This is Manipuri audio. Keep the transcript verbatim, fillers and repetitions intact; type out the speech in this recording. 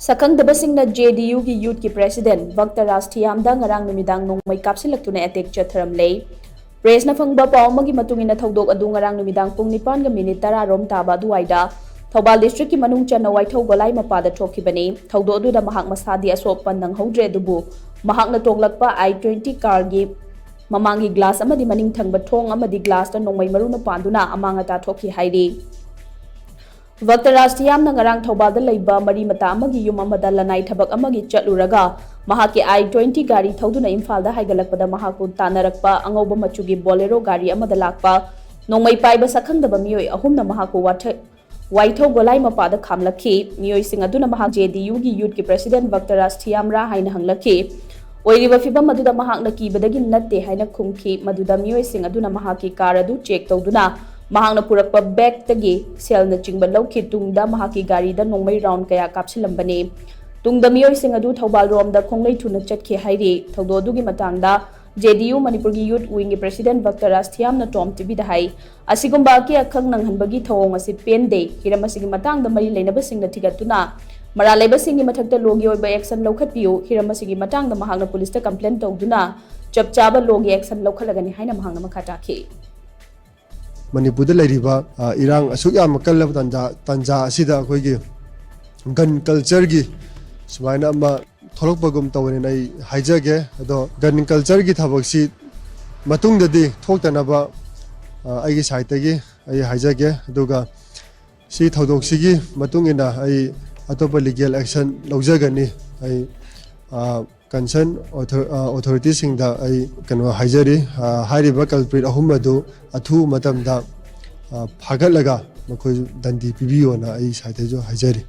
ꯁꯛꯈꯪꯗꯕꯁꯤꯡꯅ ꯖꯦ ꯗꯤ ꯌꯨꯒꯤ ꯌꯨꯠꯀꯤ ꯄ꯭ꯔꯦꯁꯤꯗꯦꯟ ꯚꯛꯇ ꯔꯥꯖ ꯊꯤꯌꯥꯝꯗ ꯉꯔꯥꯡ ꯅꯨꯃꯤꯗꯥꯡ ꯅꯣꯡꯃꯩ ꯀꯥꯞꯁꯤꯜꯂꯛꯇꯨꯅ ꯑꯦꯇꯦꯛ ꯆꯠꯊꯔꯝꯂꯦ꯫ ꯄ꯭ꯔꯦꯁꯅ ꯐꯪꯕ ꯄꯥꯎ ꯑꯃꯒꯤ ꯃꯇꯨꯡ ꯏꯟꯅ, ꯊꯧꯗꯣꯛ ꯑꯗꯨ ꯉꯔꯥꯡ ꯅꯨꯃꯤꯗꯥꯡ ꯄꯨꯡ ꯅꯤꯄꯥꯟꯒ ꯃꯤꯅꯤꯠ ꯇꯔꯥ ꯔꯣꯝ ꯇꯥꯕ ꯑꯗꯨꯋꯥꯏꯗ ꯊꯧꯕꯥꯜ ꯗꯤꯁꯇ꯭ꯔꯤꯛꯀꯤ ꯃꯅꯨꯡ ꯆꯟꯅ ꯋꯥꯏꯊꯧ ꯒꯣꯂꯥꯏ ꯃꯄꯥꯗ ꯊꯣꯛꯈꯤꯕꯅꯤ꯫ ꯊꯧꯗꯣꯛ ꯑꯗꯨꯗ ꯃꯍꯥꯛ ꯃꯁꯥꯗꯤ ꯑꯁꯣꯛ ꯑꯄꯟ ꯅꯪꯍꯧꯗ꯭ꯔꯦ, ꯑꯗꯨꯕꯨ ꯃꯍꯥꯛꯅ ꯇꯣꯡꯂꯛꯄ ꯑꯥꯏ ꯇ꯭ꯋꯦꯟꯇꯤ ꯀꯥꯔꯒꯤ ꯃꯃꯥꯡꯒꯤ ꯒ꯭ꯂꯥꯁ ꯑꯃꯗꯤ ꯃꯅꯤꯡ ꯊꯪꯕ ꯊꯣꯡ ꯑꯃꯗꯤ ꯒ꯭ꯂꯥꯁꯇ ꯅꯣꯡꯃꯩ ꯃꯔꯨꯅ ꯄꯥꯟꯗꯨꯅ ꯑꯃꯥꯡ ꯑꯇꯥ ꯊꯣꯛꯈꯤ ꯍꯥꯏꯔꯤ꯫ ꯚꯛꯇ ꯔꯥꯖ ꯊꯤꯌꯥꯝꯅ ꯉꯔꯥꯡ ꯊꯧꯕꯥꯜꯗ ꯂꯩꯕ ꯃꯔꯤ ꯃꯇꯥ ꯑꯃꯒꯤ ꯌꯨꯝ ꯑꯃꯗ ꯂꯅꯥꯏ ꯊꯕꯛ ꯑꯃꯒꯤ ꯆꯠꯂꯨꯔꯒ ꯃꯍꯥꯛꯀꯤ ꯑꯥꯏ ꯇ꯭ꯋꯦꯟꯇꯤ ꯒꯥꯔꯤ ꯊꯧꯗꯨꯅ ꯏꯝꯐꯥꯜꯗ ꯍꯥꯏꯒꯠꯂꯛꯄꯗ ꯃꯍꯥꯛꯄꯨ ꯇꯥꯟꯅꯔꯛꯄ ꯑꯉꯧꯕ ꯃꯆꯨꯒꯤ ꯕꯣꯂꯦꯔꯣ ꯒꯥꯔꯤ ꯑꯃꯗ ꯂꯥꯛꯄ ꯅꯣꯡꯃꯩ ꯄꯥꯏꯕ ꯁꯛꯈꯪꯗꯕ ꯃꯤꯑꯣꯏ ꯑꯍꯨꯝꯅ ꯃꯍꯥꯛꯄꯨ ꯋꯥꯊ-, ꯋꯥꯏꯊꯧ ꯒꯣꯂꯥꯏ ꯃꯄꯥꯗ ꯈꯥꯝꯂꯛꯈꯤ꯫ ꯃꯤꯑꯣꯏꯁꯤꯡ ꯑꯗꯨꯅ ꯃꯍꯥꯛ ꯖꯦ ꯗꯤ ꯌꯨꯒꯤ ꯌꯨꯠꯀꯤ ꯄ꯭ꯔꯦꯁꯤꯗꯦꯟ ꯚꯛꯇ ꯔꯥꯖ ꯊꯤꯌꯥꯝꯔꯥ ꯍꯥꯏꯅ ꯍꯪꯂꯛꯈꯤ꯫ ꯑꯣꯏꯔꯤꯕ ꯐꯤꯚꯝ ꯑꯗꯨꯗ ꯃꯍꯥꯛꯅ ꯀꯤꯕꯗꯒꯤ ꯅꯠꯇꯦ ꯍꯥꯏꯅ ꯈꯨꯝꯈꯤ꯫ ꯃꯗꯨꯗ ꯃꯤꯑꯣꯏꯁꯤꯡ ꯑꯗꯨꯅ ꯃꯍꯥꯛꯀꯤ ꯀꯥꯔ ꯑꯗꯨ ꯆꯦꯛ ꯇꯧꯗꯨꯅ ꯃꯍꯥꯛꯅ ꯄꯨꯔꯛꯄ ꯕꯦꯒꯇꯒꯤ ꯁꯦꯜꯅꯆꯤꯡꯕ ꯂꯧꯈꯤ꯫ ꯇꯨꯡꯗ ꯃꯍꯥꯛꯀꯤ ꯒꯥꯔꯤꯗ ꯅꯣꯡꯃꯩ ꯔꯥꯎꯟ ꯀꯌꯥ ꯀꯥꯞꯁꯤꯜꯂꯝꯕꯅꯤ꯫ ꯇꯨꯡꯗ ꯃꯤꯑꯣꯏꯁꯤꯡ ꯑꯗꯨ ꯊꯧꯕꯥꯜ ꯔꯣꯝꯗ ꯈꯣꯡꯂꯩ ꯊꯨꯅ ꯆꯠꯈꯤ ꯍꯥꯏꯔꯤ꯫ ꯊꯧꯗꯣꯛ ꯑꯗꯨꯒꯤ ꯃꯇꯥꯡꯗ ꯖꯦ ꯗꯤ ꯌꯨ ꯃꯅꯤꯄꯨꯔꯒꯤ ꯌꯨꯠ ꯋꯤꯡꯒꯤ ꯄ꯭ꯔꯦꯁꯤꯗꯦꯟ ꯚꯛꯇ ꯔꯥꯖ ꯊꯤꯌꯥꯝꯅ ꯇꯣꯝ ꯇꯤ ꯚꯤꯗ ꯍꯥꯏ, "ꯑꯁꯤꯒꯨꯝꯕ ꯑꯀꯤ ꯑꯈꯪ ꯅꯪꯍꯟꯕꯒꯤ ꯊꯧꯑꯣꯡ ꯑꯁꯤ ꯄꯦꯟꯗꯦ꯫ ꯍꯤꯔꯝ ꯑꯁꯤꯒꯤ ꯃꯇꯥꯡꯗ ꯃꯔꯤ ꯂꯩꯅꯕꯁꯤꯡꯅ ꯊꯤꯒꯠꯇꯨꯅ ꯃꯔꯥꯜ ꯂꯩꯕꯁꯤꯡꯒꯤ ꯃꯊꯛꯇ ꯂꯣꯒꯤ ꯑꯣꯏꯕ ꯑꯦꯛꯁꯟ ꯂꯧꯈꯠꯄꯤꯌꯨ꯫ ꯍꯤꯔꯝ ꯑꯁꯤꯒꯤ ꯃꯇꯥꯡꯗ ꯃꯍꯥꯛꯅ ꯄꯨꯂꯤꯁꯇ ꯀꯝꯄ꯭ꯂꯦꯟ ꯇꯧꯗꯨꯅ ꯆꯞ ꯆꯥꯕ ꯂꯣꯒꯤ ꯑꯦꯛꯁꯟ ꯂꯧꯈꯠꯂꯒꯅꯤ" ꯍꯥꯏꯅ ꯃꯍꯥꯛꯅ ꯃꯈꯥ ꯇꯥꯈꯤ꯫ ꯃꯅꯤꯄꯨꯔꯗ ꯂꯩꯔꯤꯕ, ꯑ, ꯏꯔꯥꯡ ꯑꯁꯨꯛ ꯌꯥꯝꯅ ꯀꯜꯂꯕ ꯇꯥꯟꯖꯥ, ꯇꯥꯟꯖꯥ ꯑꯁꯤꯗ ꯑꯩꯈꯣꯏꯒꯤ ꯒꯟ ꯀꯜꯆꯔꯒꯤ ꯁꯨꯃꯥꯏꯅ ꯑꯃ ꯊꯣꯛꯂꯛꯄꯒꯨꯝ ꯇꯧꯋꯦꯅ ꯑꯩ ꯍꯥꯏꯖꯒꯦ꯫ ꯑꯗꯣ ꯒꯟ ꯀꯜꯆꯔꯒꯤ ꯊꯕꯛꯁꯤ ꯃꯇꯨꯡꯗꯗꯤ ꯊꯣꯛꯇꯅꯕ, ꯑ, ꯑꯩꯒꯤ ꯁꯥꯏꯠꯇꯒꯤ ꯑꯩ ꯍꯥꯏꯖꯒꯦ꯫ ꯑꯗꯨꯒ ꯁꯤ ꯊꯧꯗꯣꯛꯁꯤꯒꯤ ꯃꯇꯨꯡ ꯏꯟꯅ ꯑꯩ ꯑꯇꯣꯞꯄ ꯂꯤꯒꯦꯜ ꯑꯦꯛꯁꯟ ꯂꯧꯖꯒꯅꯤ꯫ ꯑꯩ, ꯑ, ꯀꯟꯁꯔꯟ ꯑꯣꯊꯣ-, ꯑ, ꯑꯣꯊꯣꯔꯤꯇꯤꯁꯤꯡꯗ ꯑꯩ ꯀꯩꯅꯣ ꯍꯥꯏꯖꯔꯤ, ꯑ, ꯍꯥꯏꯔꯤꯕ ꯀꯜꯄ꯭ꯔꯤꯠ ꯑꯍꯨꯝ ꯑꯗꯨ ꯑꯊꯨꯕ ꯃꯇꯝꯗ, ꯑ, ꯐꯥꯒꯠꯂꯒ ꯃꯈꯣꯏ ꯗꯟꯗꯤ ꯄꯤꯕꯤꯌꯣꯅ ꯑꯩ ꯁꯥꯏꯠꯇꯩꯁꯨ ꯍꯥꯏꯖꯔꯤ꯫